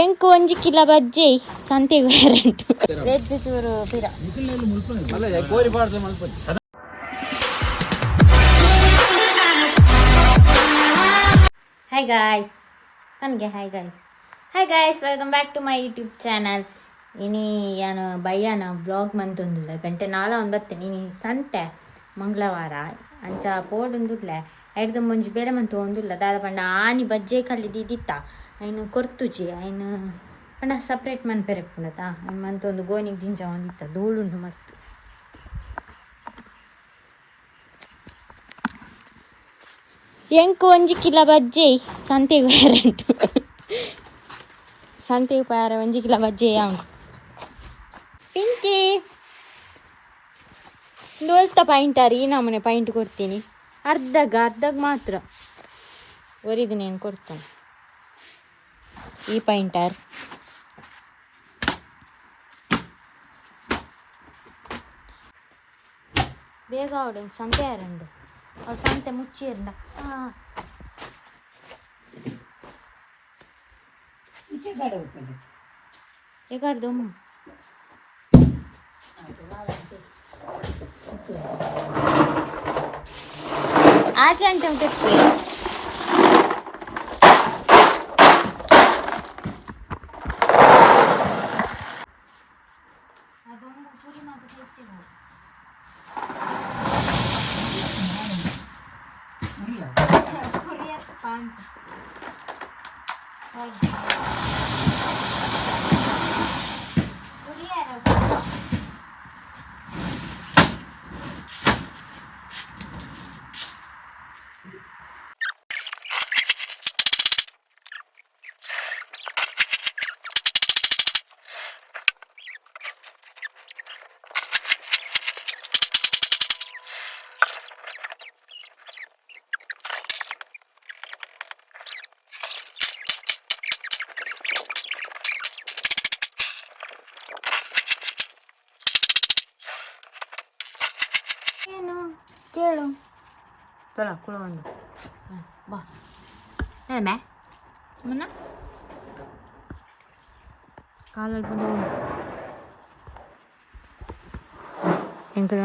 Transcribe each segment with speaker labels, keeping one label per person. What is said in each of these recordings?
Speaker 1: ಎಂಕ್ ಒಂಜಿ ಕಿಲ ಬಜ್ಜೆ ಸಂತೆಗ್ ಬೇರೆಂಟು ವೆಜ್ ಚೂರು ಪಿರ. ಹಾಯ್ ಗಾಯ್ಸ್, ನನಗೆ hi guys, hi guys, welcome back to my YouTube channel. ಇನಿ ಯಾನು ಬಯ್ಯಾನ ಬ್ಲಾಗ್ ಮಂತೊಂದುಲ್ಲ, ಗಂಟೆ ನಾಲ ಒಂದು ಬತ್ತೇನೆ. ಇನಿ ಸಂತೆ, ಮಂಗಳವಾರ, ಅಂಚ ಪೋಡೊಂದುಲ್ಲ. ಐಡ್ದು ಮುಂಜಿ ಬೇರೆ ಮಂತು ಒಂದುಲ್ಲ. ದಾದ ಪಂಡ ಆನಿ ಬಜ್ಜೆ ಕಲ್ಲಿ ದೀದಿತ್ತ, ಐನು ಕೊರ್ತುಜಿ. ಐನು ಪಂಡ ಸಪ್ರೇಟ್ ಮನ್ಪೆರೆ ಪುಂಡತ ಮಂತೊಂದು ಗೋನಿಗೆ ದಿಂಜ ಒಂದಿತ್ತ. ಧೂಳುಂಡು ಮಸ್ತ್. ಎಂಕ್ ಒಂಜಿ ಕಿಲ ಬಜ್ಜೆ ಸಂತೆಗ್ ಬೇರೆಂಟು. ಸಂತೆಗ್ ಪೋಯರೆ ಒಂಜಿ ಕಿಲ ಬಜ್ಜೆ ಉಂಡು. ಪಿಂಕಿ ಒಂದು ಪಾಯಿಂಟ್ ಈ ನಮೂನೆ ಪಾಯಿಂಟ್ ಕೊಡ್ತೀನಿ. ಅರ್ಧಗ್ ಅರ್ಧಗ್ ಮಾತ್ರ ಒರಿದು ನೇನು ಕೊಡ್ತಾನೆ ಈ ಪಾಯಿಂಟರ್. ಬೇಗ ಅವಡು, ಸಂತೆ ಯಾರುಂಡು ಅವ್ಳು ಸಂತೆ ಮುಚ್ಚಿರಂಡ. ಹಾಂ, ಎಗಾಡ್ದು ಆಚೆ ಅಂತ ಉಂಟು. ಏನು ಕೇಳು ತೊಲ ಕುಳ ಒಂದು ಬಾ ಮೇ ಮುನ್ನ ಕಾಲಲ್ಲಿ ಬಂದು ಒಂದು ಎಂಕಲ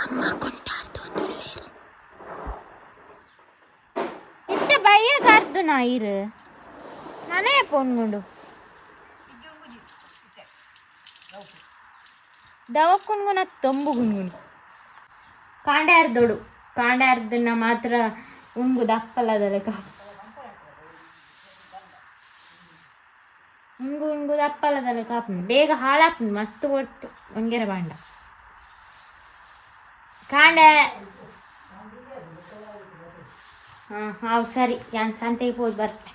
Speaker 1: ಅಮ್ಮ ಕೊಂಟಾಡ್ತೊಂದುಲ್ಲೇರ್. ಇತ್ತೆ ಬಯ್ಯ ಕರ್ದು ನಾ ಇರು ನಾನೇ ಪೊನ್ಗುಂಡು ದವಕ್ಕುನ್ಗುನ ತೊಂಬು ಗುನ್ಗುನ್ ಕಾಂಡೆ ಅರ್ದೋಡು. ಕಾಂಡೆ ಅರ್ದನ್ನ ಮಾತ್ರ ಉಂಗು ದಪ್ಪಲದ ಲೆಕ್ಕ. ಉಂಗು ಉಂಗು ದಪ್ಪಲದ ಲೆಕ್ಕ ಆಪುಂಡು, ಬೇಗ ಹಾಳಾಪುಂಡು. ಮಸ್ತ್ ಹೊರ್ತು ಒಂಗೆರ ಬಾಂಡ ಕಾಂಡೆ. ಹಾಂ ಹಾವು ಸರಿ, ಯಾನ್ ಸಂತೆಗೆ ಪೋದು ಬರ್ಪೆ.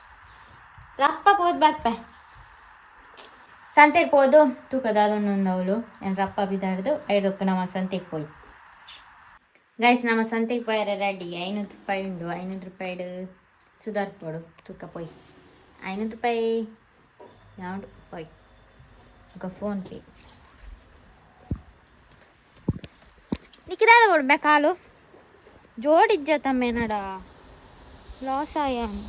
Speaker 1: ರಪ್ಪ ಪೋದು ಬರ್ಪೆ. ಸಂತೆಗೆ ಪೋದು ತೂಕದ ಅದೊಂದೊಂದು ಅವಳು ಏನು ರಪ್ಪ ಬಿದಾಡ್ದು ಐದಕ್ಕೆ ನಮ್ಮ ಸಂತೆಗೆ ಪೋಯಿ. ಗೈಸ್, ನಮ್ಮ ಸಂತೆಗೆ ಪೋಯರೆ ರೆಡಿ. 500 ರೂಪಾಯಿ ಉಂಡು. 500 ರೂಪಾಯಿಡು ಸುಧಾರ್ಪೋಡು ತೂಕ ಪೋಯ್. 500 ರೂಪಾಯಿ ಯಾവുಂಡು ಪೋಯ್. ఒక ಫೋನ್ ಪೇ ನಿಕ್ಕಿದಾದ ಬೋಡು ಕಾಲು ಜೋಡಿಜ್ಜ ತಮ್ಮೇನಡ ಲಾಸ್ ಆಯಾನ್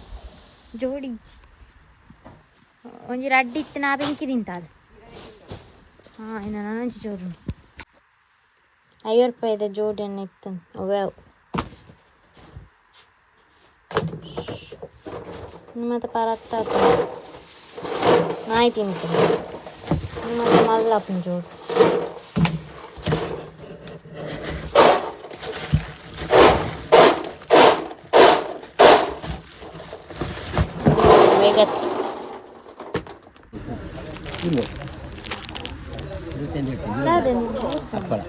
Speaker 1: ಜೋಡಿಜ್ಜಿ. ಒಂಜಿ ರಡ್ಡಿ ಇತ್ತು, ನಾ ಬೆಂಕಿ ತಿಂತಾಲ್. ಹಾಂ, ಇನ್ನು ನಾನೊಂಜಿ ಜೋಡು 50 ರೂಪಾಯಿದ ಜೋಡಿ ಎಣ್ಣೆ ಇತ್ತು. ಅವೇ ಮತ್ತೆ ಪರತ್ತ ನಾಯಿ ತಿಂತೀನಿ. ಮತ್ತೆ ಮಲ್ಲಪ್ಪನ ಜೋಡು. ಬೇಗತ್ರಿ.
Speaker 2: ಹಪ್ಪಳ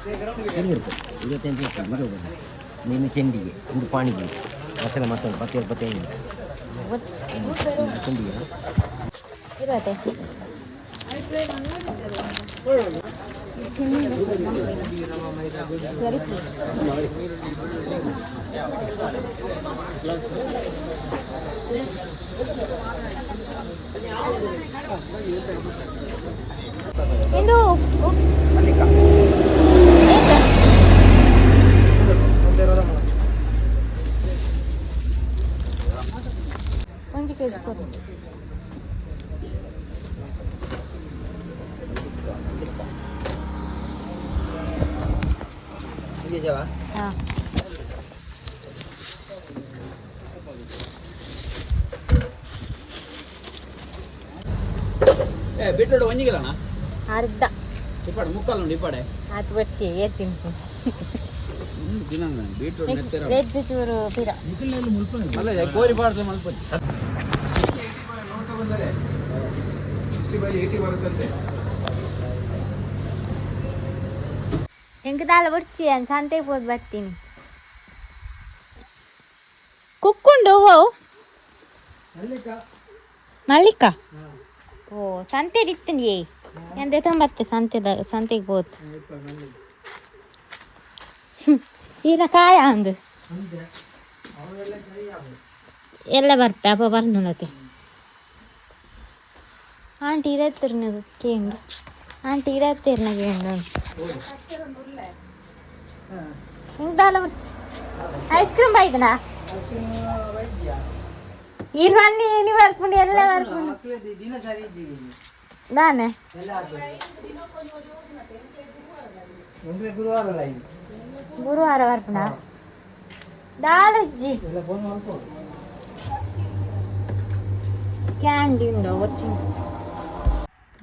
Speaker 2: 20 ರೂಪಾಯಿ, 25 ರೂಪಾಯಿ, 20. ನೀನು ಚೆಂಡಿಗೆ ಒಂದು ಪಾನಿಪುರಿ ಮಸಾಲೆ ಮತ್ತೊಂದು ಪತ್ತೆ 25. ಚೆಂಡಿಗೆ.
Speaker 1: ಇರುವತ್ತೆ. ಇಂದು ಒಂಜಿ ಕೆಜಿ ಕೊಡು.
Speaker 2: ಕೆಜಿ
Speaker 1: ಹಾಂ.
Speaker 3: ಏ ಬೀಟ್ರೋಟ್ ಒಂಜಿ ಕಿಲೋನಾ?
Speaker 1: ಅರ್ಧ.
Speaker 3: ಇಪ್ಪಾಡು ಮುಕ್ಕಾಲು ಉಂಡು ಇಪ್ಪಾಡೆ.
Speaker 1: ಅದು ಬಚ್ಚಿ ಏರ್ ತಿನ್ಪು.
Speaker 3: ತಿನ್ನ ಬೀಟ್ರೋಟ್ ನೆತ್ತೆರ.
Speaker 1: ವೆಜ್ ಚೂರು ಪಿರ.
Speaker 3: ಅಲ್ಲ, ಕೋರಿ ಪಾಡ್ದು ಮಲ್ಪೊಲಿ.
Speaker 4: 60 ಬೈ 80 ಬರುತ್ತಂತೆ.
Speaker 1: ಎಂಕ್ ದಾಲ ಬೊರ್ಚಿ, ನಾನು ಸಂತೆಗೆ ಪೋದು ಬರ್ತೀನಿ. ಕುಕ್ಕುಂಡು ಓ ಮಲ್ಲಿಕ. ಓ, ಸಂತೆ ಇತ್ತಂడి. ಏ ಎಂತ ಬತ್ತೆ ಸಂತೆದ, ಸಂತೆಗೆ ಹೋತ್ ಈನ ಕಾಯ ಅಂದು ಎಲ್ಲ ಬರ್ಪೆ ಅಪ್ಪ ಬರ್ನುಲತೆ. Aunty ಇರತ್ತಿರ್ನ ಕೇಂಡು, aunty ಇರತ್ತಿರ್ನ ಕೇಂಡು. ದಾಲ ಬರ್ಚಿ, ಐಸ್ ಕ್ರೀಮ್ ಬೈದನಾ? ಇರ್ವನ್ನಿ ಇನಿ ಬರ್ಪುಂಡು, ಎಲ್ಲ ಬರ್ಪುಂಡು. ದಾನೆ ಗುರುವಾರ ಬರ್ಪುಣ ದಾಲಜ್ಜಿ. ಕ್ಯಾಂಡಿ ಉಂಡು ಒಚ್ಚಿ.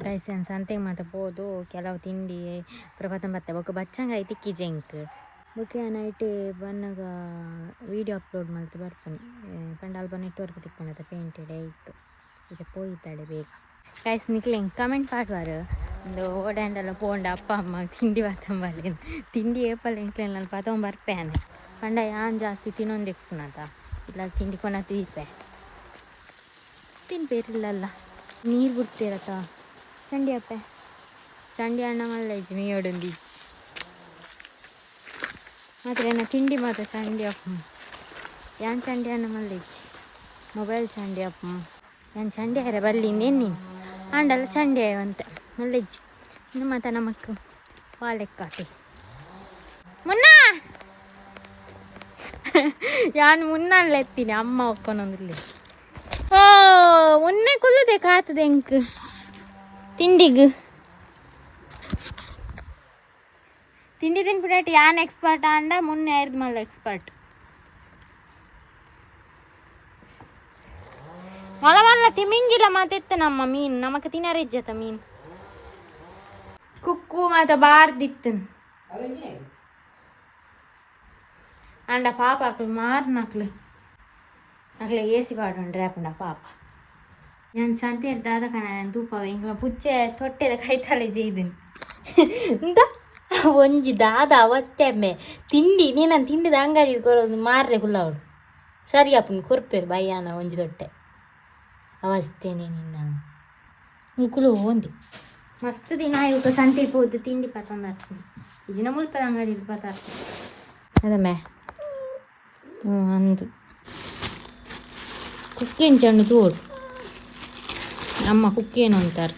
Speaker 1: ಗೈಸ್, ಸಂತೆಗೆ ಮಾತ ಪೋದು ಕೆಲವು ತಿಂಡಿ ಪ್ರಭಾತ ಬತ್ತೆ. ಬೊಕ್ಕ ಬಚ್ಚಂಗಾಯಿ ತಿಕ್ಕಿ ಜೆಂಕ್. ಬೊಕ್ಕ ನೈಟ್ ಬನ್ನಗ ವೀಡಿಯೋ ಅಪ್ಲೋಡ್ ಮಲ್ತ್ ಬರ್ಪುನಿ. ಪಂಡ ಅಲ್ಪ ನೆಟ್ವರ್ಕ್ ತಿಕ್ಕುಂಡತ ಪೇಂಟೆಡ್ ಐಕ್. ಈಗ ಪೋಯಿತಾಳೆ ಬೇಗ. ಗೈಸ್, ನಿಕ್ಲೆ ಕಮೆಂಟ್ ಪಾಡ್ವಾರು ಒಂದು ಓಡಾಂಡಲ ಪೋಂಡ ಅಪ್ಪ ಅಮ್ಮ ತಿಂಡಿ ಬತ್ತಂಬಲ್ಲಿ. ತಿಂಡಿ ಏಪಲ್ ಎಂಕ್ಲೆನ ಪತೊಂಬ ಬರ್ಪೇನೆ. ಪಂಡ ಯಾನ್ ಜಾಸ್ತಿ ತಿನ್ನೊಂದಿಪ್ಪುನತ ಇಲ್ಲ, ತಿಂಡಿ ಕೊನ ತೀಪೆ ತಿನ್ಪೇರಿಲ್ಲಲ್ಲ. ನೀರು ಬಿಡ್ತೀರತ ಚಂಡಿ ಅಪ್ಪೆ. ಚಂಡಿ ಅಣ್ಣ ಮಲ್ಲ ಇಜ್ಜಿ, ಮೀಯೋಡೊಂದು ಇಜ್ಜಿ ಮಾತ್ರ. ಏನ ತಿಂಡಿ ಮಾತ್ರ ಚಂಡಿ ಅಪ್ಪ. ಯಾನ್ ಚಂಡಿ ಅಣ್ಣ ಮಲ್ಲ ಇಜ್ಜಿ, ಮೊಬೈಲ್ ಚಂಡಿ ಅಪ್ಪ. ಯಾನ್ ಚಂಡಿ ಹರೆ ಬಲ್ಲಿ ನೀನು ಆಂಡಲ ಚಂಡಿ ಆಯವಂತೆ ಮಲ್ಲ ಇಜ್ಜಿ. ಇನ್ನು ಮಾತ ನಮಕ್ ಪಾಲೆಕ್ಕಾತಿ ಮುನ್ನ. ಯಾನ್ ಮುನ್ನಲ್ಲ ಎತ್ತೀನಿ ಅಮ್ಮ ಒಪ್ಪನೊಂದಿಲ್ಲ. ಓ, ಮುನ್ನೆ ಕುಲ್ಲದೆ ಕಾತದೆ ಎಂಕ್ ತಿಂಡಿಗ್. ತಿಂಡಿ ತಿನ್ಪಿಡಾಟಿ ಯಾನ್ ಎಕ್ಸ್ಪರ್ಟ್ ಆಂಡ ಮುನ್ನೆ ಐರ್ದು ಮಲ್ಲ ಎಕ್ಸ್ಪರ್ಟ್. ಮಲ್ಲ ಮಲ್ಲ ತಿಮಿಂಗಿಲ್ಲ ಮಾತೆತ್ತ ನಮ್ಮ ಮೀನು ನಮಕ್ ತಿನ್ನರಿಜ್ಜತ ಮೀನು. ಕುಕ್ಕು ಮಾತ ಬಾರ್ದಿತ್ತು ಅಂಡ ಪಾಪ ಅಕ್ಲು ಮಾರ್ನಕ್ಲು ಅಕ್ಲೆ ಏಸಿ ಪಾಡುಂಡ್ರೆ ಅಪ್ಪಂಡ ಪಾಪ. ഞാൻ ಸಂತೆ ದಾದ ಕಣ ತೂಪವ ಎಂಕ್ಲ ಪುಚ್ಚೆ ತೊಟ್ಟೆದ ಕೈತಾಳೆ ಜೈದನ್ ಇಂದ ಒಂಜಿ ದಾದ ಅವಸ್ಥೆ ಅಮ್ಮೆ. ತಿಂಡಿ ನೀನು ತಿಂಡಿದ ಅಂಗಡಿ ಕೊರೊಂದು ಮಾರ್ರೆ ಕುಲ್ಲವಳು. ಸರಿ ಅಪ್ಪನ ಕೊರ್ಪೇರು ಬಯ್ಯಾನ ಒಂಜಿ ತೊಟ್ಟೆ ಅವಸ್ಥೆನೆ ನಿನ್ನ ಮುಕುಲು ಒಂದಿ. ಮಸ್ತ್ ದಿನ ಆಯ್ತು ಸಂತೆ ಪೋದು ತಿಂಡಿ ಪತೊಂದು ಈ ದಿನ ಮುಲ್ಪದ ಅಂಗಡಿ ಪತ ಅದಮ್ಮೆ. ಹ್ಞೂ, ಅಂದು ಕುಕ್ಕಿನ ಚೆಂಡು ತೋಡು ಅಮ್ಮ ಕುಕ್ಕೇನು ಅಂತಾರೆ.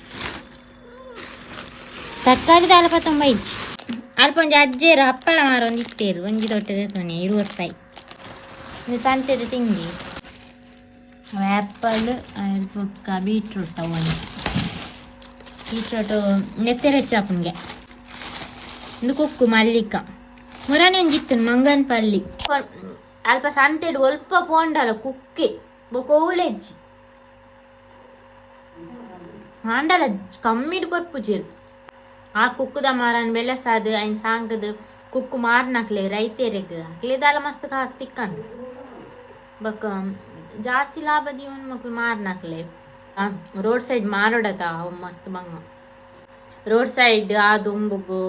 Speaker 1: ತರಕಾರಿ ದಾಲ ಪತ್ತೊಂಬ ಇಜ್ಜಿ. ಅಲ್ಪ ಒಂಜಿ ಅಜ್ಜೇರು ಹಪ್ಪಳ ಮಾರೊಂದು ಇತ್ತೇರು, ಒಂಜಿ ದೊಡ್ಡದೆ ತೊನೆ 20 ರೂಪಾಯಿ. ಇದು ಸಂತೆದ ತಿಂಡಿ. ಆ್ಯಪಲ್ ಬೊಕ್ಕ ಬೀಟ್ರೂಟ್. ಒಂಜಿ ಬೀಟ್ರೂಟ್ ನೆತ್ತೆರೆ ಹೆಚ್ಚಾಪುನ್ಗೆ. ಒಂದು ಕುಕ್ಕು ಮಲ್ಲಿಕ ಮುರಾನಿ ಒಂಜಿ ಇತ್ತು ಮಂಗನ್ ಪಲ್ಲಿ. ಅಲ್ಪ ಸಂತೆಡ್ ಒಲ್ಪ ಪೋಂಡಲ ಕುಕ್ಕೆ ಬೊಕ್ಕ ಓಲೆಜ್ಜಿ ಆಂಡಲ ಕಮ್ಮಿಡ್ ಕೊರ್ಪುಜೆರ್. ಆ ಕುಕ್ಕುದ ಮಾರನ್ ಬೆಲೆಸಾದ್ ಐನ್ ಸಾಂಕದ್ ಕುಕ್ಕು ಮಾರ್ನಕ್ಲೆ ರೈತೆರೆಗ್ ಅಕ್ಲೆ ದಾಲ ಮಸ್ತ್ ಕಾಸ್ ತಿಕ್ಕಂದು. ಬೊಕ್ಕ ಜಾಸ್ತಿ ಲಾಭ ದೀವನ್ ಮಕ್ಳು ಮಾರ್ನಕ್ಲೆ. ರೋಡ್ ಸೈಡ್ ಮಾರೋಡತ ಅವು ಮಸ್ತ್ ಬಂಗ. ರೋಡ್ ಸೈಡ್ ಆ ದುಂಬುಗು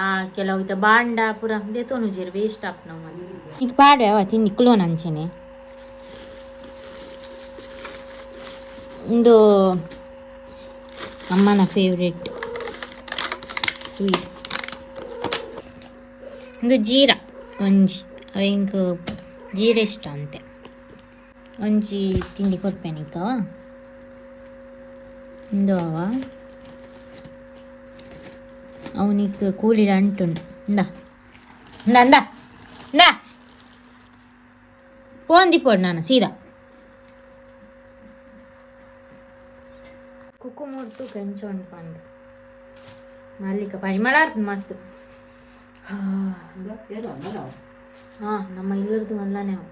Speaker 1: ಆ ಕೆಲವು ಇತ್ತ ಬಾಂಡ ಪೂರ ದೆತೊನುಜೆರ್, ವೇಸ್ಟ್ ಆಪುನವು ಮಾತ. ಈಗ ಪಾಡ್ವೆ ಅವ ತಿಂಡಿ ಕ್ಲೋನ್ ಅಂಚೆನೆ. ಇಂದು ಅಮ್ಮನ ಫೇವ್ರೆಟ್ ಸ್ವೀಟ್ಸ್. ಒಂದು ಜೀರಾ ಒಂಜಿ ಅವು ಎಂಕ್ ಜೀರಾ ಇಷ್ಟ ಅಂತೆ. ಒಂಜಿ ತಿಂಡಿ ಕೊರ್ಪೆನಿಕ್ಕವ ಇಂದು ಅವ ಅವನಿಗೆ ಕೂಲಿಡ ಅಂಟುಂಡು. ಇಂದ ಇಂದ ಇಂದ ಇಂದ ಪೋಂದಿ ಪೋಡು ನಾನು ಸೀದಾ. ಕುಕ್ಕು ಮುರ್ತು ಕೆಂಚು ಉಂಟು ಪಂದ್ ಮಲ್ಲಿಕ ಪರಿಮಳ ಮಸ್ತ್. ಹಾಂ, ನಮ್ಮ ಇಲ್ಲರದು ಮಲ್ಲಾನೆ ಅವು.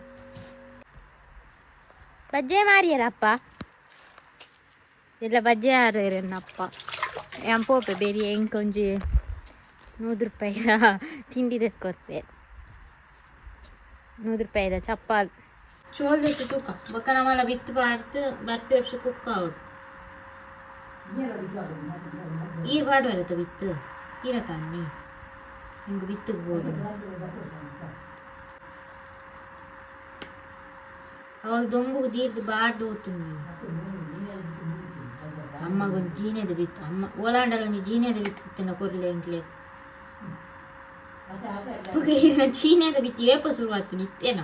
Speaker 1: ಬಜ್ಜೆ ಮಾರಿಯರಪ್ಪ ಇಲ್ಲ, ಬಜ್ಜೆ ಆರೇನಪ್ಪ. ಯಾನ್ ಪೋಪೆ ಬೇರೆ ಎಂಕೊಂಜಿ 100 ರೂಪಾಯಿದ ತಿಂಡಿ ತೆಕ್ಕೊರ್ಪೆ, 100 ರೂಪಾಯಿದ ಚಪ್ಪಾಲ್ ಚೋಲ್ದೆತ್ತು ತೂಕ ಬೊಕ್ಕ ನಮ್ಮಲ್ಲ ಬಿತ್ತು ಬಾರ್ದು ಬರ್ಪಿ ವರ್ಷ ಕುಕ್ಕ ಅವಳು. ಈರ್ ಬಾಡುವರತ್ತ ಬಿತ್ತು ಈರ ತಾನಿ ಹಿಂಗೆ ಬಿತ್ತಿಗೆ ಬೋಡು. ಅವಾಗ ದೊಂಬುಗೆ ದೀರ್ದು ಬಾರ್ದು ಹೋತು. ಅಮ್ಮಗೊಂದು ಜೀನೆದ ಬಿತ್ತು. ಅಮ್ಮ ಓಲಾಂಡಲ ಒಂಜಿ ಜೀನೆದ ಬಿತ್ತಿತ್ತಿನ ಕೊರ್ಲೆ ಎಂಕ್ಲೆ. ಚೀನೆದ ಬಿತ್ತಿ ಏಪ ಶುರುವಾತು ನಿತ್ತೇನ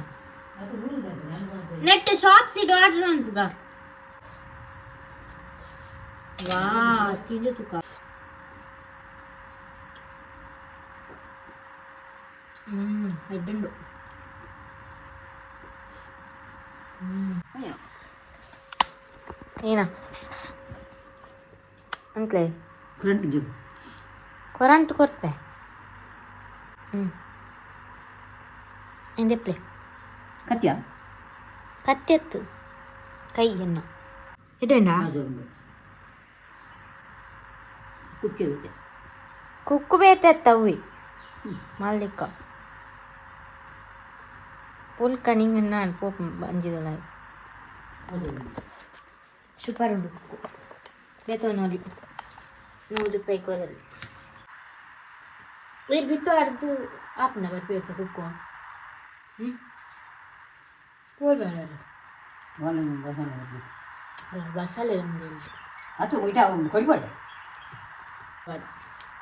Speaker 1: ನೆಟ್ ಶಾಪ್ ಸೀಡ್ ಆರ್ಡರ್ ಅನ್ಪುಗ. ವಾ, ತಿಂದು ತುಕ. ಎಡ್ಡುಂಡು. ಏನ ಅಂಕ್ಲೆ?
Speaker 2: ಫ್ರಂಟ್ ಜು.
Speaker 1: ಕೊರಂಟು ಕೊರ್ಪೆ. ಎಂದೆಪ್ಲೆ?
Speaker 2: ಕತ್ಯ.
Speaker 1: ಕತ್ತೆತ್ತು ಕೈ ಎನ್ನ ಎಡ್ಡಂಡ.
Speaker 2: ಕುಕ್ಕೆ.
Speaker 1: ಕುಕ್ಕು ಬೇತೆತ್ತವ್ವಿ ಮಲ್ಲಿಕ ಪುಲ್ಕ ನಿಂಗೆ ನಾನು ಪೋಪ್ ಬಂಜಿದಲ್ಲ. ಸೂಪರ್ ಉಂಡು ಕುಕ್ಕು. ಬೇತವನಲ್ಲಿ 100 ರೂಪಾಯಿ ಕೊರಲಿ. ನೀರು ಬಿತ್ತು ಅರ್ದು ಆಪುಂಡ ಬರ್ಪೇರ್ಸ ಕುಕ್ಕು. ಹ್ಞೂ, ಕೋಲ್ ಬೇಡ ಮಸಾಲೆ ಒಂದು.
Speaker 2: ಅದು ಇದು ಕೊಡಿಬೇಡ.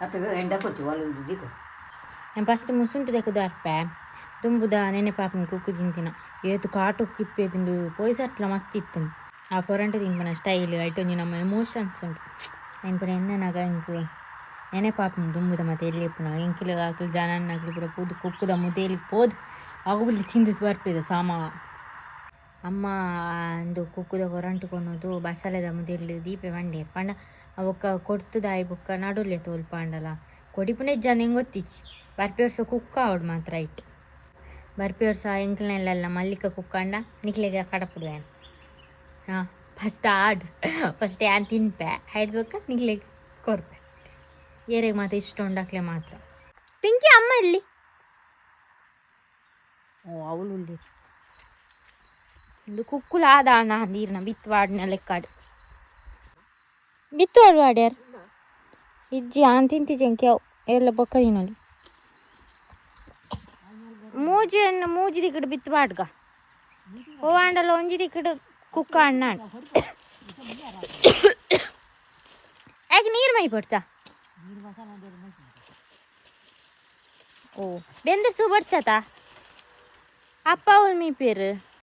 Speaker 2: ಅದು ಎಂಡ ಕೊಚ್ಚು వాళ్ళు ದಿಕ್ಕು.
Speaker 1: ನಾನು ಫಸ್ಟ್ ಮುಸುಂಟು ದೆಕ್ಕದು ಅರ್ಪೆ ದುಂಬುದ ನೆನೆ ಪಾಪನ ಕುಕ್ಕು ತಿಂತಿನ. ಏತು ಕಾಟು ಕಿಪ್ಪೆ ತಿಂದು ಪೋಯ್ಸರ್ತ್ಲ ಮಸ್ತ್ ಇತ್ತು. ಆ ಕೊರಂಟು ತಿನ್ಪನ ಸ್ಟೈಲ್ ಐಟೊಂಜಿ ನಮ್ಮ ಎಮೋಷನ್ಸ್ ಉಂಟು. ಐನ್ ಎನ್ನನಾಗ ಇಂಕ್ ನೆನೆ ಪಾಪನ ದುಂಬುದ ಮತ್ತೆ ಎಲ್ಲಿ ಇಪ್ಪುನ ಎಂಕಿಲು ಅಕ್ಲು ಜನನ್ನ ಅಕ್ಲು ಪೂರ ಪೂದು ಕುಕ್ಕುದ ಮುದೇಲಿಗೆ ಪೋದು ಅಗುಬುಲಿ ತಿಂದು ಬರ್ಪಿದ ಸಾಮಾ. ಅಮ್ಮ ಅಂದು ಕುಕ್ಕುದ ಕೊರಂಟು ಕೊನೊದು ಬಸಲೆದ ಮುದೆಲ್ ದೀಪೆ ಬಂಡೇರ್ ಪಂಡ ಬೊಕ್ಕ ಕೊಡ್ತುದಾಯಿ ಬೊಕ್ಕ ನಡುಲೆ ತೋಲ್ಪಾಂಡಲ ಕೊಡಿಪುನೆ ಜನ ಹೆಂಗೆ ಗೊತ್ತಿಚ್ಚಿ. ಬರ್ಪಿ ವರ್ಷ ಕುಕ್ಕ ಅವಡು ಮಾತ್ರ ಇಟ್ಟು ಬರ್ಪಿ ವರ್ಷ ಎಂಕ್ಲೆಲ್ಲ ಮಲ್ಲಿಕ ಕುಕ್ಕಂಡ ನಿಕ್ಲೆಗೆ ಕಡಪುಡುವೆ. ಹಾಂ, ಫಸ್ಟ್ ಆಡ್ ಫಸ್ಟ್ ಯಾನ್ ತಿನ್ಪೆ ಐದು ಬೊಕ್ಕ ನಿಕ್ಲೆಗ್ ಕೊರ್ಪೆ. ಏರೆಗ್ ಮಾತ್ರ ಇಷ್ಟ ಉಂಡಾಕ್ಲೆ ಮಾತ್ರ. ಪಿಂಕಿ ಅಮ್ಮ ಎಲ್ಲಿ? ಓ, ಅವಳು ಉಲ್ಲೇರು. ಒಂದು ಕುಕ್ಕುಲ ಆದ ನೀರ್ನ ಬಿತ್ತು ವಾಡಿನ ಲೆಕ್ಕಾಡು ಬಿತ್ತು ವಾಡು ವಾಡ್ಯಾರ ಇಜ್ಜಿ. ಆನ್ ತಿಂತಿಜೆಂಕೆ ಅವು ಎಲ್ಲ ಬೊಕ್ಕ ತಿನ್ನಲಿ. ಮೂಜಿಯನ್ನು ಮೂಜಿ ದಿಕ್ಕಡು ಬಿತ್ತು ಬಾಡ್ಗ ಓವಾಂಡಲ ಒಂಜಿ ದಿಕ್ಕಡು ಕುಕ್ಕ ಅಣ್ಣ. ಯಾಕೆ ನೀರು ಮೈ ಪಡ್ಚಾ? ಓ, ಬೆಂದರ್ಸು ಬಡ್ಚತಾ ಅಪ್ಪ ಅವಳು ಮೀ ಪೇರು.